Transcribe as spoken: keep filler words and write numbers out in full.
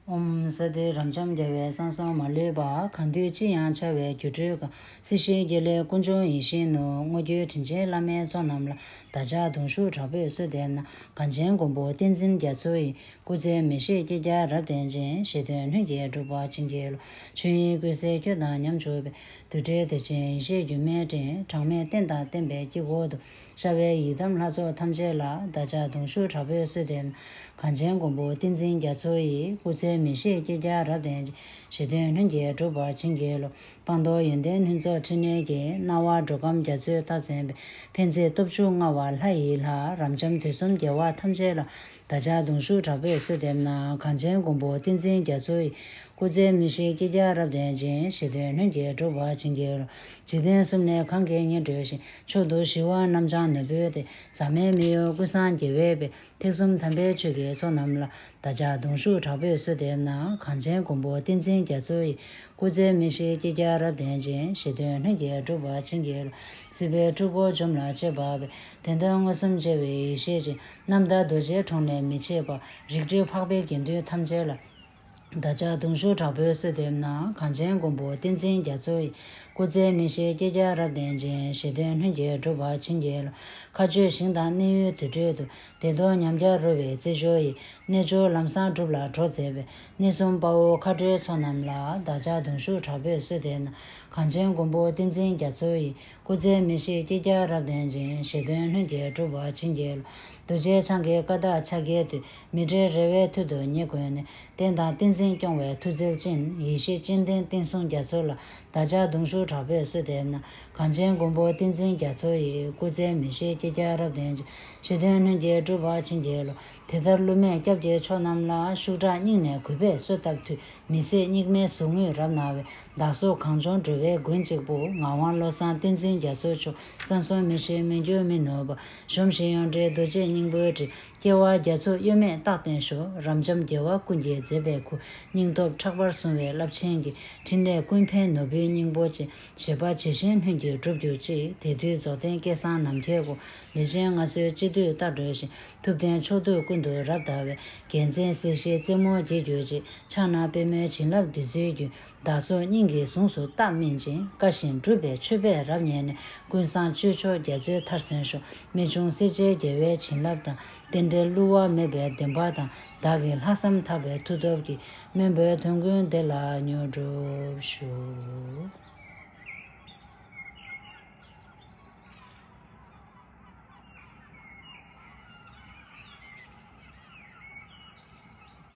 ཨོཾ། ས་ཏེ་རབ་འབྱམས་རྒྱལ་བའི་གསང་གསུམ་མ་ལུས་པ། གང་འདུལ་ཅི་ཡང་འཆར་བའི་སྒྱུ་འཕྲུལ་གང་། སྲིད་ཞིའི་དགེ་ལེགས་ཀུན་འབྱུང་ཡིད་བཞིན་ནོར། དངོས་བརྒྱུད་དྲིན་ཅན་བླ་མའི་ཚོགས་རྣམས་ལ། བདག་ཅག་གདུང་ཤུགས་དྲག་པོས་གསོལ་འདེབས་ན། གངས་ཅན་མགོན་པོ་བསྟན་འཛིན་རྒྱ་མཚོ་ཡི། སྐུ་ཚེ་མི་ཤིགས་བསྐལ་བརྒྱར་རབ་བརྟན་ཅིང་། བཞེད་དོན་ལྷུན་གྱིས་འགྲུབ་པར་བྱིན་གྱིས་རློབས། ཆོས་དབྱིངས་ཀུན་གསལ་ཁྱོད་དང་མཉམ་བཞུགས་པའི། རྡུལ་བྲལ་བདེ་ཆེན་ཡེ་ཤེས་སྒྱུ་མའི་སྤྲིན། གྲངས་མེད་རྟེན་དང་བརྟེན་པའི་དཀྱིལ་འཁོར་དུ། ཤར་བའི་ཡི་དམ་ལྷ་ཚོགས་ཐམས་ཅད་ལ། བདག་ཅག་གདུང་ཤུགས་དྲག་པོས་གསོལ་འདེབས་ན། གངས་ཅན་མགོན་པོ་བསྟན་འཛིན་རྒྱ་མཚོ་ཡི། སྐུ་ཚེ་མི་ཤིགས་བསྐལ་བརྒྱར་རབ་བརྟན་ཅིང་། བཞེད་དོན་ལྷུན་གྱིས་འགྲུབ་པར་བྱིན་གྱིས་རློབས། སྤངས་རྟོགས་ཡོན་ཏན་ལྷུན་རྫོགས་ཕྲིན་ལས་ཀྱི། སྣང་བ་འགྲོ་ཁམས་རྒྱ་མཚོའི་རྟགས་མཚན་པའི། ཕན་མཛད་སྟོབས་བཅུ་མངའ་བ་ལྷ་ཡི་ལྷ། རབ་འབྱམས་དུས་གསུམ་རྒྱལ་བ་ཐམས་ཅད་ལ། བདག་ཅག་གདུང་ཤུགས་དྲག་པོས་གསོལ་འདེབས་ན། གངས་ཅན་མགོན་པོ་བསྟན་འཛིན་རྒྱ་མཚོ་ཡི། སྐུ་ཚེ་མི་ཤིགས་བསྐལ་བརྒྱར་རབ་བརྟན་ཅིང་། བཞེད་དོན་ལྷུན་གྱིས་འགྲུབ་པར་བྱིན་གྱིས་རློབས། འཇིག་རྟེན་གསུམ་ནས་གང་གིས་ཉན་འགྲོ་ཞིང་། མཆོག་ཏུ་ཞི་བ་རྣམ་བྱང་ནོར་བུའི་གཏེར། ཟག་མེད་མི་གཡོ་ཀུན་བཟང་རྒྱལ་བའི་དཔལ། ཐེག་གསུམ་དམ་པའི་ཆོས་ཀྱི་ཚོགས་རྣམས་ལ། བདག་ཅག་གདུང་ཤུགས་དྲག་པོས་གསོལ་འདེབས་ན། གངས་ཅན་མགོན་པོ་བསྟན་འཛིན་རྒྱ་མཚོ་ཡི། སྐུ་ཚེ་མི་ཤིགས་བསྐལ་བརྒྱར་རབ་བརྟན་ཅིང་། བཞེད་དོན་ལྷུན་གྱིས་འགྲུབ་པར་བྱིན་གྱིས་རློབས། སྲིད་པའི་འཁྲུལ་འཁོར་འཇོམས་ལ་གཅེས་པར་འབད། བདེན་དོན་མངོན་སུམ་མཇལ་བའི་ཡེ་ཤེས་ཅན། རྣམ་དག་རྡོ་རྗེའི་གྲོང་ནས་མི་ཕྱེད་པར། རིགས་རུས་འཕགས་པའི་དགེ་འདུན་ཐམས་ཅད་ལ། བདག་ཅག་གདུང་ཤུགས་དྲག་པོས་གསོལ་འདེབས་ན། གངས་ཅན་མགོན་པོ་བསྟན་འཛིན་རྒྱ་མཚོ་ཡི། སྐུ་ཚེ་མི་ཤིགས་བསྐལ་བརྒྱར་རབ་བརྟན་ཅིང་། བཞེད་དོན་ལྷུན་གྱིས་འགྲུབ་པར་བྱིན་གྱིས་རློབས། མཁའ་སྤྱོད་ཞིང་དང་གནས་ཡུལ་དུར་ཁྲོད་དུ། བདེ་སྟོང་ཉམས་བརྒྱ་རོལ་པའི་རྩེ་སྦྱོར་ཡི། རྣལ་འབྱོར་ལམ་བཟང་སྒྲུབ་ལ་གྲོགས་མཛད་པའི། གནས་གསུམ་དཔའ་བོ་མཁའ་འགྲོའི་ཚོགས་རྣམས་ལ། བདག་ཅག་གདུང་ཤུགས་དྲག་པོས་གསོལ་འདེབས་ན། གངས་ཅན་མགོན་པོ་བསྟན་འཛིན་རྒྱ་མཚོ་ཡི། སྐུ་ཚེ་མི་ཤིགས་བསྐལ་བརྒྱར་རབ་བརྟན་ཅིང་། བཞེད་དོན་ལྷུན་གྱིས་འགྲུབ་པར་བྱིན་གྱིས་རློབས། རྡོ་རྗེ་འཆང་གི་བཀའ་རྟགས་ཕྱག་འཁྱེར་དུས། མི་འབྲལ་རེ་བའི་མཐུ་དུ་ཉེ་བསྐོས་ནས། བསྟན་དང་བསྟན་འཛིན་སྐྱོང་བའི་མཐུ་རྩལ་ཅན། ཡེ་ཤེས་སྤྱན་ལྡན་བསྟན་སྲུང་རྒྱ་མཚོ་ལ། བདག་ཅག་གདུང་ཤུགས་དྲག་པོས་གསོལ་འདེབས་ན། གངས་ཅན་མགོན་པོ་བསྟན་འཛིན་རྒྱ་མཚོ་ཡི། སྐུ་ཚེ་མི་ཤིགས་བསྐལ་བརྒྱར་རབ་བརྟན་ཅིང་། བཞེད་དོན་ལྷུན་གྱིས་འགྲུབ་པར་བྱིན་གྱིས་རློབས། དེ་ལྟར་བསླུ་མེད་སྐྱབས་ཀྱི་མཆོག་རྣམས་ལ། ཤུགས་དྲག་སྙིང་ནས་གུས་པས་གསོལ་བཏབ་མཐུས། མི་ཟད་སྙིགས་མའི་ཟུག་རྔུས་རབ་ན་བའི། བདག་སོགས་གངས་ལྗོངས་འགྲོ་བའི་མགོན་གཅིག་པུ། ངག་དབང་བློ་བཟང་བསྟན་འཛིན་རྒྱ་མཚོ་མཆོག། བསམ་སྲུང་མི་ཤིགས་མི་འགྱུར་མི་ནུབ་པ། གཞོམ་ཞིང་ཡོངས་བྲལ་རྡོ་རྗེ་སྙིང་པོའི་དྲིལ། སྐྱེ་བ་རྒྱ་མཚོ་གཡོ་མེད་རྟག་བརྟན་ཤོག། རབ་འབྱམས་རྒྱལ་བ་ཀུན་གྱི་མཛད་པའི་སྐུ། སྙིང་སྟོབས་ཕྲག་པར་བཟུང་བའི་རླབས་ཆེན་གྱི། ཕྲིན་ལས་ཀུན་ཕན་ནོར་བུའི་སྙིང་པོ་ཅན། བཞེད་པ་ཇི་བཞིན་ལྷུན་གྱིས་འགྲུབ་གྱུར་ཅིག། དེ་དུས་རྫོགས་ལྡན་སྐལ་བཟང་ནམ་མཁའི་སྐུ། ལས་ཅན་ང་ཚོའི་སྤྱི་བསྡུས་ལྟར་སྒྲོལ་ཞིང་། ཐུབ་བསྟན་ཕྱོགས་བསྡུས་ཀུན་ཏུ་རབ་དར་བའི། རྒྱལ་མཚན་གཟི་བརྗིད་རྩེ་མོར་འགྱེད་གྱུར་ཅིག། ཕྱག་ན་པདྨོའི་བྱིན་རླབས་བདུད་རྩིའི་རྒྱུན། བདག་སོགས་སྙིང་གི་ཟུངས་སུ་རྟག་སྨིན་ཅིང་། བཀའ་བཞིན་སྒྲུབ་པའི་མཆོད་པས་རབ་མཉེས་ནས། ཀུན་བཟང་སྤྱོད་མཆོག་རྒྱ་མཚོའི་མཐར་སོན་ཤོག། རྨད་བྱུང་སྲས་བཅས་རྒྱལ་བའི་བྱིན་རླབས་དང་། རྟེན་འབྲེལ་བསླུ་བ་མེད་པའི་བདེན་པ་དང་། བདག་གི་ལྷག་བསམ་དག་པའི་མཐུ་སྟོབས་ཀྱིས། སྨོན་པའི་དོན་ཀུན་བདེ་ལ་མྱུར་འགྲུབ་ཤོག།